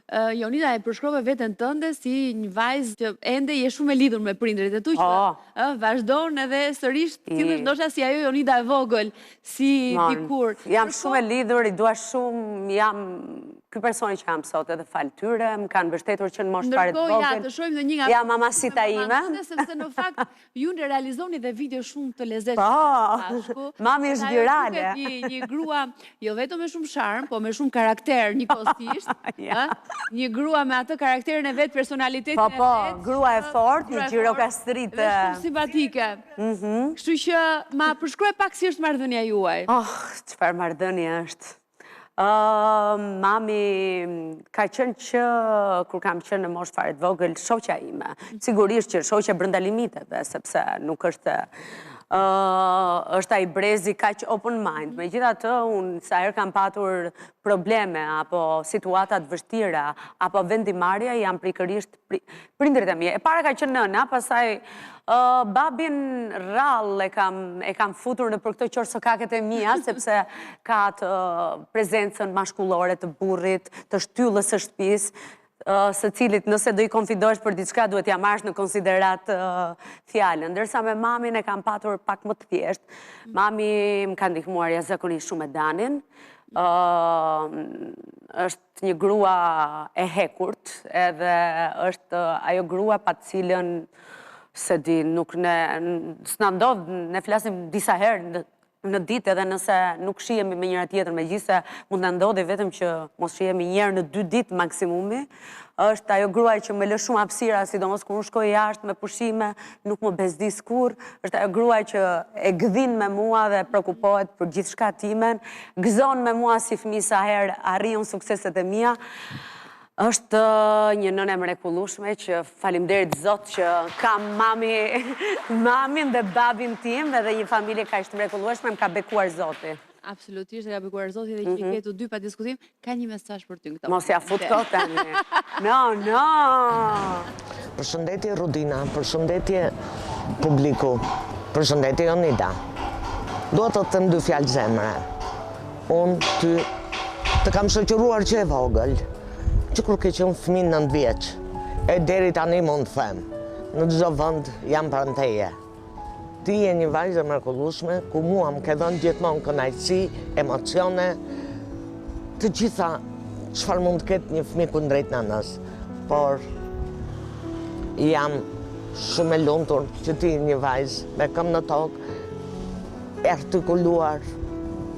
Jonida e përshkrove veten tënde si një vajzë që ende je shumë e lidhur me prindërit e tu që po. vazhdon edhe sërish të sillesh ndoshta si ajo Jonida e vogël, si dikur. Jam shumë e lidhur, i dua shumë, jam ky personi që jam sot edhe falë tyre, më kanë mbështetur që në moshë fare të vogël. Ndërkohë, ja, të shohim në një nga... Jam mamasita ime. Sepse në fakt, Ju ne realizoni dhe video shumë të lezetshme po, mami është virale. Një, një grua, jo vetëm me shumë sharm, po me shumë karakter njëkohësisht. ja. Një grua me atë karakterin e vet, personalitetin po, po, e vet. Po, grua e fortë, një gjirokastrite. Dhe shumë simpatike. Mm Kështu që ma përshkruaj pak si është marrëdhënia juaj. Oh, çfarë marrëdhënie është. Mami ka qenë që kur kam qenë në moshë fare të vogël, shoqja ime. Sigurisht që shoqja brenda limiteve, sepse nuk është është ai brezi kaq open mind. Megjithatë, unë sa herë kam patur probleme apo situata të vështira apo vendimmarrje, jam pikërisht prindërit e mi. E para ka qenë nëna, pastaj babin rrallë e kam, e kam futur nëpër këto qorrsokaket e mia, sepse ka atë prezencën mashkullore të burrit, të shtyllës së shtëpisë, së cilit nëse do i konfidohesh për diçka duhet t'ia marrësh në konsideratë fjalën. Ndërsa me mamin e kam patur pak më të thjeshtë. Mami më ka ndihmuar jashtëzakonisht shumë me Danin. Është një grua e hekurt edhe është ajo grua pa të cilën s'e di, nuk ne, s'na ndodh, ne flasim disa herë në ditë edhe nëse nuk shihemi me njëra tjetrën, megjithëse mund të na ndodhi vetëm që mos shihemi një herë në dy ditë maksimumi, është ajo grua që më lë shumë hapësira, sidomos kur unë shkoj jashtë me pushime, nuk më bezdis kurrë, është ajo grua që e gdhin me mua dhe preokupohet për gjithçka timen, Gëzon me mua si fëmijë sa herë arrij unë sukseset e mia. Është një nënë e mrekullueshme që faleminderit Zot që kam mami, mamin dhe babin tim edhe një familje kaq të mrekullueshme më ka bekuar Zoti. Absolutisht e ka bekuar Zoti dhe që i mhm. ke të dy pa diskutim. Ka një mesazh për ty në këtë. Mos ia fut kot tani. No, no. Përshëndetje Rudina, përshëndetje publiku, përshëndetje Jonida. Dua të të them dy fjalë zemre. Unë ty të kam shoqëruar që e vogël, që kur ke qenë fëmijë 9 vjeç, e deri tani mund të them, në çdo vend jam pranë teje. Ti je një vajzë e mrekullueshme, ku mua më ke dhënë gjithmonë kënaqësi, emocione, të gjitha çfarë mund të ketë një fëmijë kundrejt nënës. Por jam shumë e lumtur që ti je një vajzë me këmbë në tokë, e artikuluar,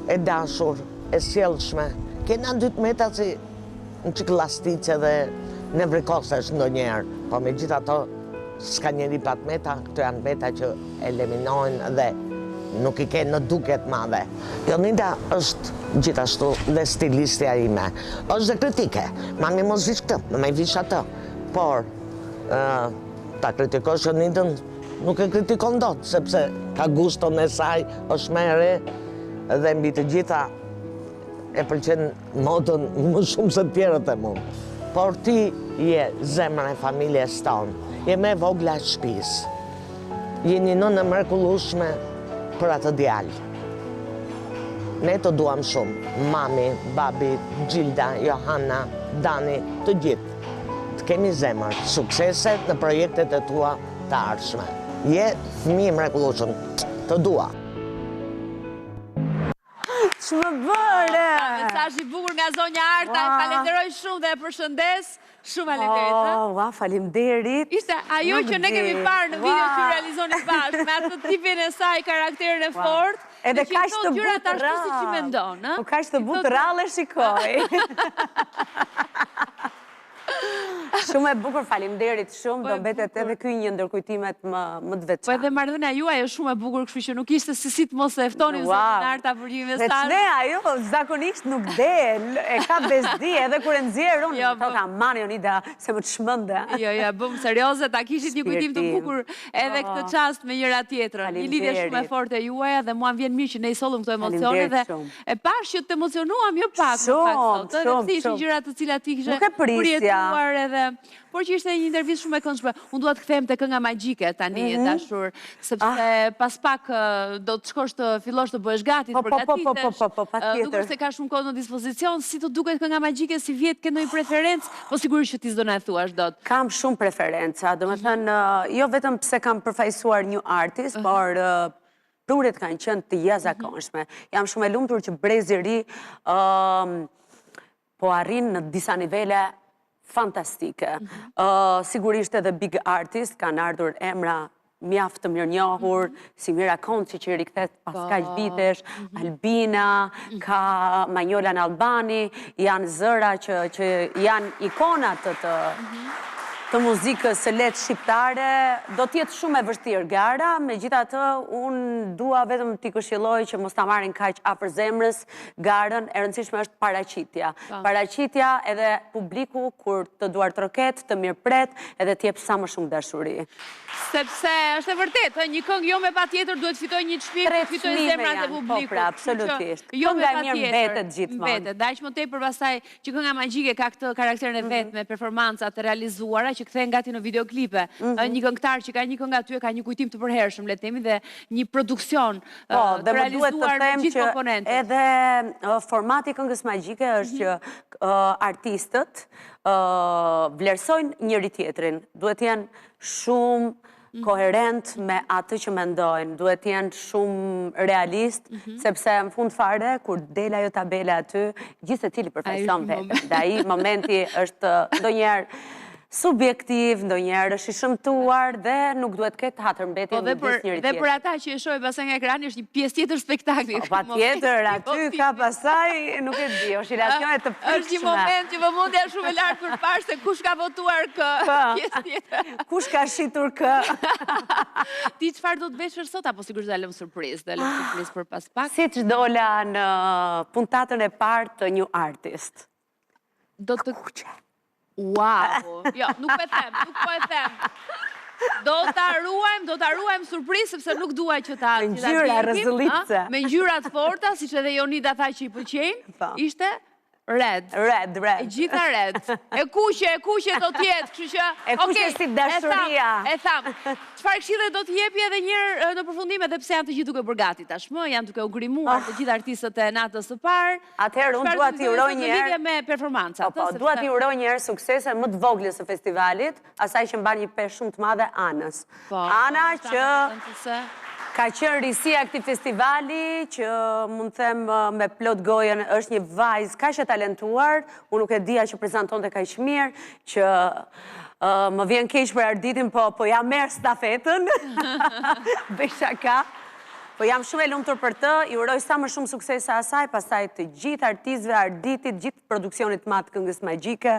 e dashur, e sjellshme. Ke nja dy të meta si Një çikë llastice dhe nevrikosesh ndonjëherë, po megjithatë s'ka njeri pa të meta, këto janë të meta që eliminohen dhe nuk i ke në dukje të madhe. Jonida është gjithashtu dhe stilistja ime. Është dhe kritike. Mami mos vish këtë, mami vish atë. Por, ta kritikosh Jonidën, nuk e kritikon dot, sepse ka guston e saj, është më e re dhe mbi të gjitha e pëlqen modën më shumë se të tjerët e mund. Por ti je zemra e familjes tonë, je më e vogla e shtëpisë. Je një nënë e mrekullueshme për atë djalë. Ne të duam shumë, mami, babi, Xhilda, Johana, Dani, të gjithë. Të kemi zemër, suksese në projektet e tua të ardhshme. Je fëmijë i mrekullueshëm. Të dua. Ç'më bëre? Mesazh i bukur nga zonja Arta, e falenderoj shumë dhe e përshëndes. Shumë faleminderit. Oh, ua, faleminderit. Ishte ajo që ne kemi parë në video që realizoni bashkë, me atë tipin e saj, karakterin e fortë. Edhe kaq të butë rrallë. Ashtu siç i mendon, ë? Po kaq të butë rrallë e shikoj. Shumë e bukur, faleminderit shumë, do mbetet edhe ky një ndër kujtimet më më të veçanta. Po edhe marrëdhënia juaj është shumë e bukur, kështu që nuk ishte se si të mos e ftonim zonjën Arta për një mesazh. Ne ajo zakonisht nuk del, e ka bezdi edhe kur e nxjerr unë, jo, thotë aman Jonida se më çmende. Jo, jo, bëmë serioze, ta kishit një kujtim të bukur edhe këtë po. çast me njëra tjetrën. Një lidhje shumë e fortë e juaja dhe mua më vjen mirë që ne i sollëm këto emocione dhe E pashë që të emocionuam jo pak në fakt sot, edhe pse ishin gjëra të cilat ti kishe përjetuar edhe. edhe Por që ishte një intervistë shumë e këndshme. Unë dua të kthehem te kënga magjike tani e mhm. dashur, sepse ah. pas pak do të shkosh të fillosh të bëhesh gati, të përgatitesh. Po, po, po, po, po, patjetër. Nuk është se ka shumë kohë në dispozicion, si të duket kënga magjike, sivjet ke ndonjë preferencë, po sigurisht që ti s'do na e thuash dot. Kam shumë preferenca, domethënë, jo vetëm pse kam përfaqësuar New Artist, mhm. por prurjet kanë qenë të jashtëzakonshme. Jam shumë e lumtur që brezi i ri po arrin në disa nivele fantastike. Mhm. Sigurisht edhe big artist kanë ardhur emra mjaft të mirënjohur, mhm. si Mira Konci që i rikthehet pas po. kaq vitesh, mhm. Albina, ka Manjola Nallbani, janë zëra që, që janë ikona të, të, të muzikës së lehtë shqiptare, do të jetë shumë e vështirë gara, megjithatë unë dua vetëm t'i këshilloj që mos ta marrin kaq afër zemrës, garën, e rëndësishme është paraqitja. Po. Paraqitja edhe publiku kur të duartroket, të mirëpret edhe të jep sa më shumë dashuri. Sepse është e vërtetë, një këngë jo me patjetër duhet të fitojë një çmim, të fitojë zemrat e po, publikut. Po, pra, absolutisht. Jo me patjetër. Mbetet gjithmonë. Mbetet, dhe aq më tepër pastaj që kënga magjike ka këtë karakterin e vet mhm. me performancat e realizuara që kthehen gati në videoklipe. Mhm. Një këngëtar që ka një këngë aty e ka një kujtim të përhershëm, le të themi, dhe një produksion Po, dhe më duhet të them që edhe formati i këngës magjike është mhm. që artistët vlerësojnë njëri-tjetrin. Duhet të jenë shumë mhm. koherent me atë që mendojnë, duhet të jenë shumë realist, mhm. sepse në fund fare, kur del ajo tabela aty, gjithsecili përfaqëson veten. Dhe ai momenti është ndonjëherë subjektiv, ndonjëherë është i shëmtuar dhe nuk duhet të ketë hatërmbetje po, midis njëri-tjetrit. Dhe për ata që e shohin pastaj nga ekrani është një pjesë tjetër spektakli. Po, patjetër, aty ka pastaj, nuk e di, oshilacione të frikshme. Është një moment që vëmendja është shumë e lartë për të parë se kush ka votuar kë. Po. Pjesë tjetër. Kush ka shitur kë. Ti çfarë do të veshësh sot apo sigurisht do ta lëmë surprizë, do ta lëmë surprizë për pas pak. Siç dola në puntatën e parë të New Artist. Do të kuqe. Wow! Jo, nuk po e them, nuk po e them. Do ta ruajmë, do ta ruajmë surprizë sepse nuk dua që ta Me ngjyra rrëzëllitëse. Me ngjyra të forta, siç edhe Jonida tha që i pëlqejnë. Po. Ishte red. Red, red. E gjitha red. E kuqe, e kuqe do të jetë, kështu që E kuqe si dashuria. E thamë. Çfarë këshille do të jepje edhe një herë në përfundim edhe pse janë të gjithë duke bërë gati tashmë, janë duke u grimuar ah. të gjithë artistët e natës së parë. Atëherë unë dua t'i uroj një herë me performancat, po, po, dua t'i uroj një herë suksese më të voglës së festivalit, asaj që mban një peshë shumë të madhe Anës. Po, Ana që ka qenë risia e këtij festivali, që mund të them me plot gojën është një vajzë kaq e talentuar, unë nuk e dija që prezantonte kaq mirë, që më vjen keq për Arditin, po po ia merr stafetën. Bëj shaka. Po jam shumë e lumtur për të, i uroj sa më shumë suksese asaj, pastaj të gjithë artistëve, Arditit, gjithë produksionit të madh të Këngës Magjike,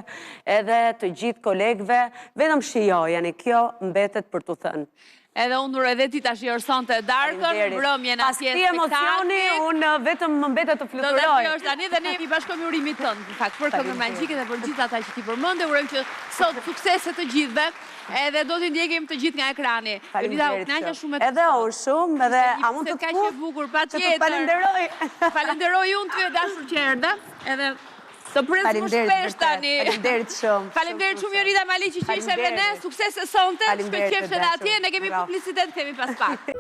edhe të gjithë kolegëve, vetëm shijojeni, kjo mbetet për t'u thënë. Edhe unë uroj edhe ti ta shijosh sonte darkën, mbrëmjen atje spektaklin. Pas këtij emocioni, unë vetëm më mbetet të fluturoj. Do ta shijosh tani dhe ne i bashkohemi urimit tënd, në fakt, për Këngën Magjike dhe për gjithë ata që ti përmende, urojmë që sot suksese të gjithëve. Edhe do t'i ndjekim të gjithë nga ekrani. Jonida, u kënaqa shumë me të Edhe unë shumë, edhe a mund të të puth? Bukur, patjetër. Të falenderoj. Falenderoj unë ty e dashur që erdhe. Edhe të pres më shpesh tani. Faleminderit shumë. Faleminderit shumë Jonida Maliqi që ishe me ne. Suksese sonte. Shkëlqefsh edhe atje. Ne kemi publicitet, kthehemi pas pak.